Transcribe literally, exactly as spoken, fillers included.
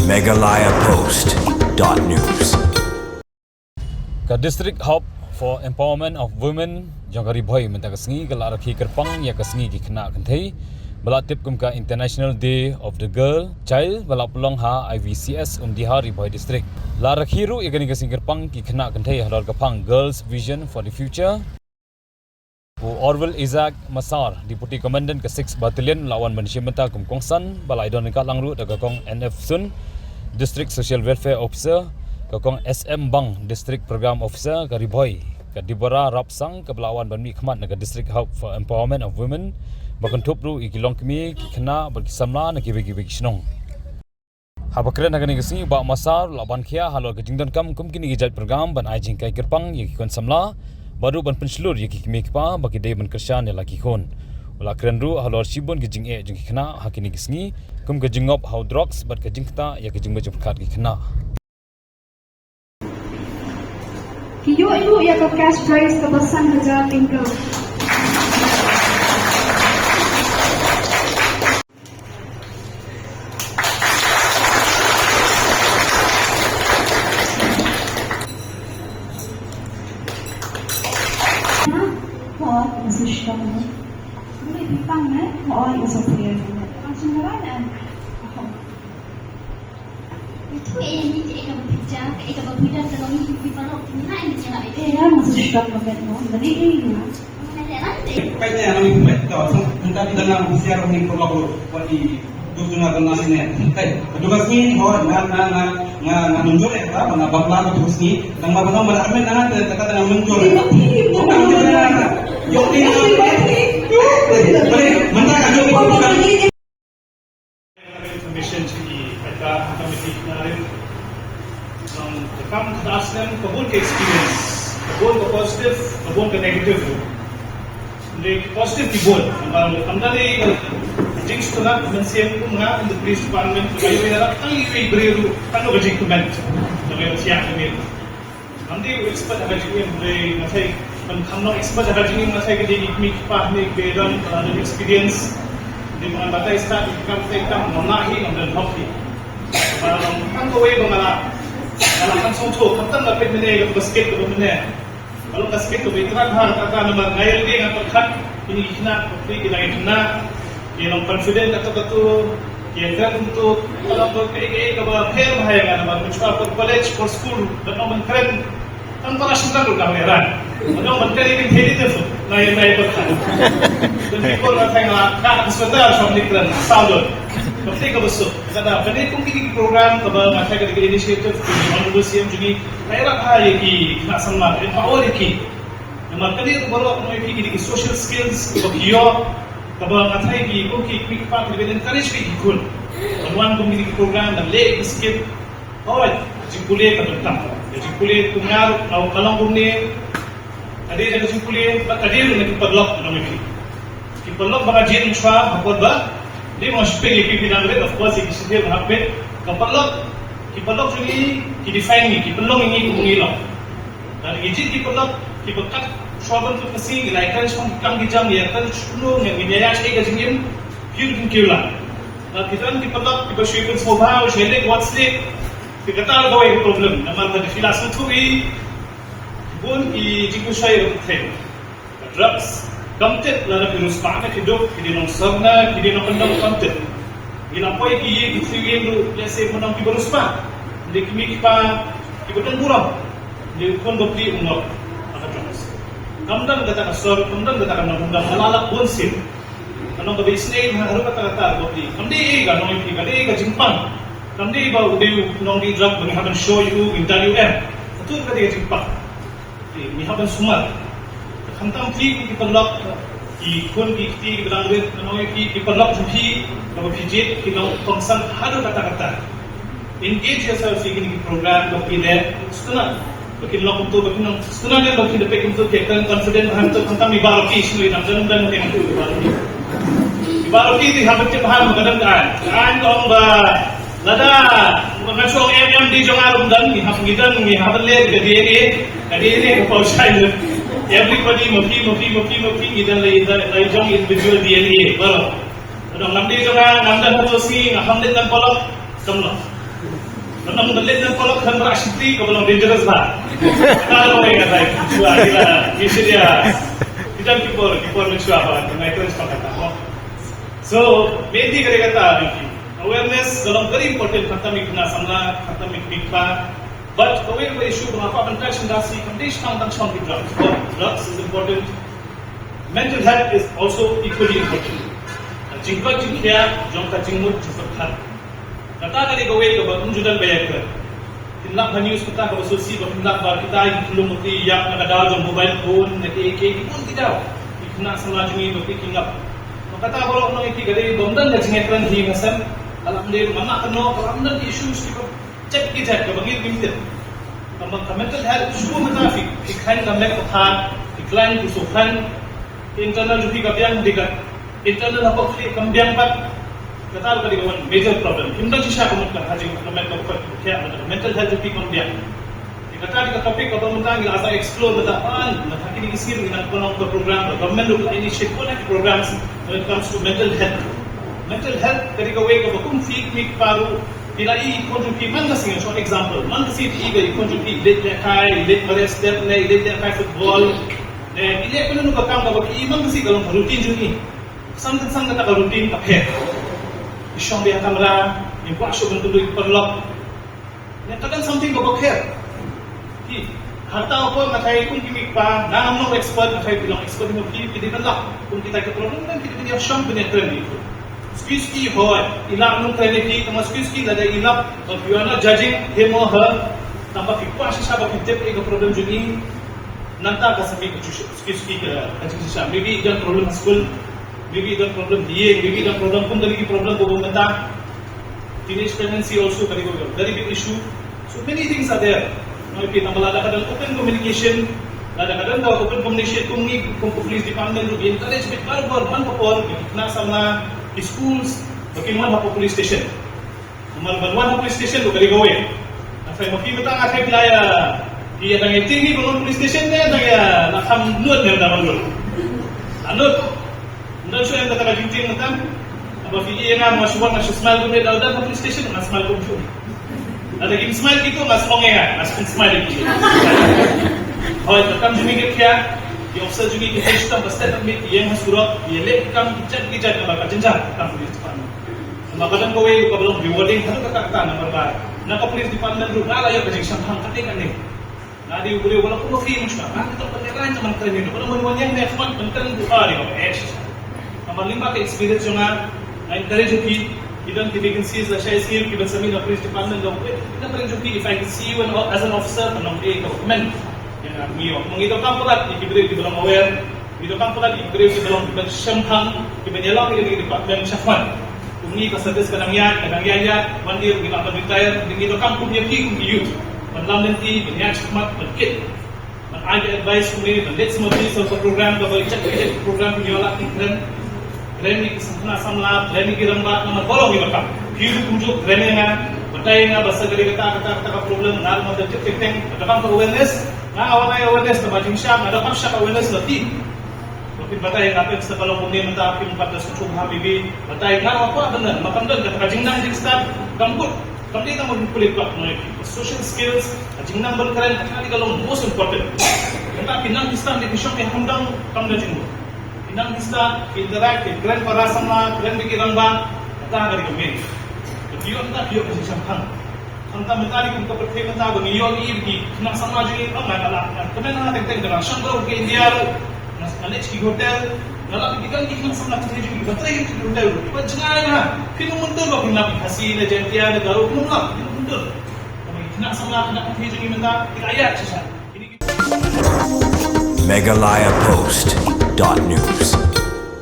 Meghalaya Post dot news. Ka District Hub for Empowerment of Women jong ka Ri Bhoi mynta ka sngi ka la rakhe kyrpang ïa ka sngi ki khynnah kynthei ba la tip kum ka International Day of the Girl Child ba la pynlong ha I V C S Umdihar, Ri Bhoi District. La rakhe ruh ïa kane ka sngi kyrpang ki khynnah kynthei halor ka phang Girls Vision for the Future. U Orwell Isaac Massar, Deputy Commandant ka Sixth Battalion, la wan ban shim bynta kum kongsan, ba la ïadon ryngkat lang ruh da ka Kong N F Sun, District Social Welfare Officer, ka Kong S M Bang, District Program Officer ka Ri Bhoi, ka Deborah Rapsang, kaba la wan ban mihkhmat na ka District Hub for Empowerment of Women ba kynthup ruh ïa ki longkmie, ki khynnah bad ki samla na kiwei kiwei ki shnong. Haba kren ha kane ka sngi, u Bah Massar u la ban khia halor ka jingdonkam kum kine ki jait program ban ai jinghikai kyrpang ïa ki khun samla bad ruh ban pynshlur ïa ki kmie kpa ba ki dei ban kyrshan ïa la ki khun. U la kren ruh halor shibun ki jingeh jong ki khynnah ha kine ki sngi, kum ka jingngop ha u drugs bad ka jingktah ïa ka jingmut jingpyrkhat ki khynnah. Ki ïoh ïa ka cash prize kaba san hajar tyngka. Information to the Paita Committee Narin. Nang kam ka asnem ka bun ka experience, ka bun ka positive, ka bun ka negative. Hynrei positive ki bun, namar kam da dei ka jingsngewtynnat mynsiem kum nga in the police department, ka ïohi na tang ïohi briew ruh, tang ka jingkmen. Namar ka siang kmen. Ngam dei u expert ha ka jingim, dei nga sei, ban kham long expert ha ka jingim nga sei ka dei ki kmie ki kpa ne ki don ka la don experience. Dei ban batai stad ki kam sei kam ngam lah hi, ngam don hok hi. Ba long tang kawei ba nga la, nga la kan sngewthuh, khamtam la peit mynne ka ba skit ka ba mynne. Ka long ka skit ka ba itynnat ha ka, ka namar nga ïa lade nga pyrkhat kine ki khynnah, ki dang ïa khynnah. Ki long confident katto katto, ki ïa kren katto, ka long ba kaei kaei kaba pher bha ïa nga namar mynshwa por college, por school, da nang ban kren. Tang para shynrang ruh dang ïa ran. Ka long ban kren ïa ki thei dei tu, na ïa na ïa ba kren. Don ki por nga tang la ka ka sweater shong ni kren, saw don. Ka thei kaba suk. Ka da kane kum ki program kaba nga thai ka dei ka initiative ki honorable C M jong ngi. Ka ïarap bha ïa ki khynnah samla, empower ïa ki. Namar kane ruh baroh ngi ïa ki dei ki social skills kaba ki ïoh. Kaba nga thai ki, kum ki, ki kpa ki dei ban encourage ki khun ban wan kum kine ki program ban leh ki skit. Hooid, ka jingpule ka donkam. Ka jingpule kum nga ruh, ka, ka long kumne. Ka dei na ka jingpule, bad ka dei ruh na ki paralok, nong ïa phi. Ki paralok ba nga jied mynshwa, ha por ba dei ma shu peit ïa ki, phi dang rit, of course, ïa ki shu dei ma hap peit. Ka paralok, ki paralok jong ngi, ki define ngi, ki pynlong ïa ngi kum ngi long. Lada ngi jied ki paralok kiba kat shuwa ban kut ka sngi, ngi la ïakren shaphang ki kam ki jam, ngi ïakren shuh kumno, ngi, ngi ïaid shaei ka jingim, phi ruh phin kiew lah. Lada ki don ki paralok kiba shu pynsngewbha, shu leit wat sliek, te kata ruh kawei ka problem. Namar lada phi la sngewthuh hi, bun ki jingpynshoi ruh ka thei. Ka drugs, kam tip lada phi riewspah ne phi duk, phi dei nong sor ne, phi dei nongkyndong, kam tip. Ngi la poi ki ïing ki three ïing ruh, lehse mynta ki ba riewspah. Hynrei ki kmie ki kpa kiba don burom. Hynrei u khun ba pli u ngop ha ka drugs. Kam don kata ka sor, kam don kata ka nongkyndong, ka la lap bun sien. Ka long kaba isynei ha ruh kata kata ba pli. Kam dei ei ka nong ïa phi, ka dei ka jingpang. Kam dei ba u dei u nongdie drug ba ngi hap ban shoh ïa u, ngi da ïa u em. Katu ka dei ka jingpang. Te ngi hap ban sumar. Te khamtam phi kum ki paralok, ki khun ki kti kiba dang rit, ngan ong ïa phi, ki paralok jong phi, kaba phi jied, ki long kongsan haduh katta katta. Engage yourself ïa kine ki program, ba phi leh, sngewtynnat, ba kin long kumto, ba kin long sngewtynnat, ba kin da peit kumto, ki confident, ba kumto, khamtam i Bah Rocky, sngewtynnat, dang dang dang kumto i Bah Rocky. I Bah Rocky te hap ban tip bha, ba ka dang ka aiñ. Ka aiñ ka ong ba, Lada, nga shu ong em em dei jong nga ruh ym don, ngi hap, ngi don, ngi hap ban leh ka D N A, ka D N A ka paw shai lut. Everybody, ma phi, ma phi, ma phi, ma phi, ngi don la, la, la jong individual D N A, baroh. Lada ngam dei jong nga, ngam don hato sngi, nga hap leit don paralok, kam long. Nang nang leit nang kolok khan ba shiti ka ba long dangerous ba. Ka long ïa ka dai. Shuwa ki la ki shirya. Ki jan ki por ki por mynshuwa ba ngai kren shuwa kata mo. So maybe ka dei kata, awareness ka long very important, khamtam ïa ki khynnah samla, khamtam ïa ki kpa. But kawei ka issue ba nga kwah ban touch, industry kam dei shuwa tang shuwa ki drugs. Drugs is important. Mental health is also equally important. Ka jingkoit jingkhiah jong ka jingmut jingpyrkhat. Kata ka dei kawei kaba ym ju don ba ïa ka. Phin lap ha news mynta kaba sngewsih ba phin lap ba kita ki khyllung ki ïap na ka daw jong mobile phone, na kiei kiei, ki bun ki daw. Ki khynnah samla jong ngi ba ki ngap. Ba kata baroh nong ïa ki ka dei bym don ka jingïakren hi nga sngew. Ka la ym dei ba nga mah kynnoh, ka la ym don ki issues kiba jait ki jait kaba ngi ngim tip. Tangba ka mental health shuwa mynta phi, phi khlaiñ ka met ka phad, phi khlaiñ ka sukhan, internal jong phi ka biang, dei ka internal hapoh phi kam biang pat. Kata ka dei ka one major problem. Kim don shisha ka mut ka ha jingkhlaiñ ka met ka phad, ka mental health jong phi kam biang. Dei kata dei ka topic kaba mynta ngi la sa explore mynta ban, mynta kine ki sien ngi nang pynlong ka program, ka government ruh ka initiate ko na ki programs when it comes to mental health. Mental health ka dei kawei kaba kum phi kmie kpa ruh phi la i khun jong phi man ka sngi, short example, man ka sngi phi i ka i khun jong phi i leit lehkai, i leit barit step ne i leit lehkai football. Ne i leh kano kano ka kam kaba phi i man ka sngi ka long ka routine jong i. San san kata ka routine ka pher. I shong beit ha kamra, i kwah shuh ban kynduh i paralok. Ïa ka don something kaba pher. Ki, hata u por nga thait kum ki mih ki pa, nga ngam long expert, nga thait ki long expert, ki, ki dei ban lap kum kita ki problem, dan ki dei ban ïa shong ban ïa kren ïa ki. Suki suki hooid, i lah ban kren ïa ki, tangba suki suki lada i lap, but you are not judging him or her. Tangba phi kwah shisha ba phi tip ïa ka problem jong i. Nangta ka sa mih ka jingshisha, suki suki ka, ka jingshisha. Maybe i don problem ha skul, maybe i don problem ha ïing, maybe i don problem kum kane ki problem ba mynta. Teenage pregnancy also ka dei ka very big issue. So many things are there. Ngi phi, tangba lada ka don open communication, lada ka don ka open communication, kum ngi kum ka police department ruh ngi encourage beit baroh ban ka por ki khynnah samla, ki schools, ba kin wan ha ka police station. Namar ban wan ha police station ruh ka dei kawei. Nga thait ma phi mynta, nga thait phi la ïa, phi ïa dang ïa tieng hi ban wan police station ne dang ïa la kham nud ne dang ban nud. La nud. Ym don shuh em kata ka jingtieng mynta. Haba phi ïa nga, nga shu wan, nga shu smile kumne, da u dang ha police station nga smile kumjuh. Lada kim smile kito nga ong ïa nga, nga shu smile ïa ki. Hooid, ka kam jong ngi ka khia, ki officer jong ngi ki trei shitom ba step up, ki ïeng ha surok, ki ïaleh ki kam ki jait ki jait, namar ka jynjar ka kam police department. Namar ka don kawei kaba long rewarding haduh katta katta, namar ba na ka police department ruh nga la ïoh ka jingshemphang katei katei. Nga dei u briew ba la kum u briew, nga dei u briew ban ïa kren, ban kren ïa u, ban wan wan ïeng ne khmat ban kren ïa u, ah, dei ba eh. Namar lyngba ka experience jong nga, nga encourage ïa ki, ki don ki vacancies lashai sien kiban sa mih na police department, dei ba eh, nga encourage ïa ki, if I can see you as an officer, kan long eh ka kmen ïa nga. Ngi ïoh, ngi donkam palat ïa ki briew kiba long aware, ngi donkam palat ïa ki briew kiba long, kiban shemphang, kiban ïalam ïa ki department shakhmat. Kum ngi ka service ka dang ïaid, ka dang ïaid ïaid, one day ngi lah ban retire, ngi donkam kum ïa ki kum ki youth ban lam lynti, ban ïaid shakhmat, ban kit, ban ai ka advice kumne, ban leit sngewthuh sa ka program, ka ba ïa ka program, ngi ïoh lah ki kren, kren ïa ki khynnah samla, kren ïa ki rangbah, namar baroh ngi donkam. Ki ruh kumjuh kren ïa nga, batai ïa nga ba sa ka dei kata kata kata ka problem, nga ruh nga da tip teng teng, nga donkam ka awareness, nga wan ai awareness, ka ba jingshisha nga donkam shah awareness lynti. Ba phin batai ïa nga, phin sa ka long kumne mynta, phin pat da sngewthuh ha, maybe batai ïa nga, ma kwah ban don, ma kam don, kata ka jingnang jingstad kam bud. Kam dei tang ban pule pat, no, social skills, ka jingnang ban kren, ka dei ka long most important. Mynta phi nang phi stad, phi shong phi ha kham dang, kam don jingmut. Phi nang phi stad, phi interact, phi kren para samla, kren bad ki rangbah, kata ka dei ka main. Phi ïoh mynta, phi ïoh ka jingshemphang. Hangta mynta ngi kum ka pyrthei mynta ba ngi ïoh ngi ïoh ki khynnah samla jong ngi, oh, nga la, nga kmen ha teng teng, nga la shong bro ka India ruh, nga, nga leit ki hotel, nga la ki, ki khynnah samla pyrthei jong ngi ba trei ki hotel ruh. Ba jngai nga, phin ym mundur ba phin lap Khasi ne Jaintia ne Garo, phin ym lap, phin ym mundur. Ba ki khynnah samla, khynnah pyrthei jong ngi mynta ki la ïaid shisha. Meghalaya Post dot news.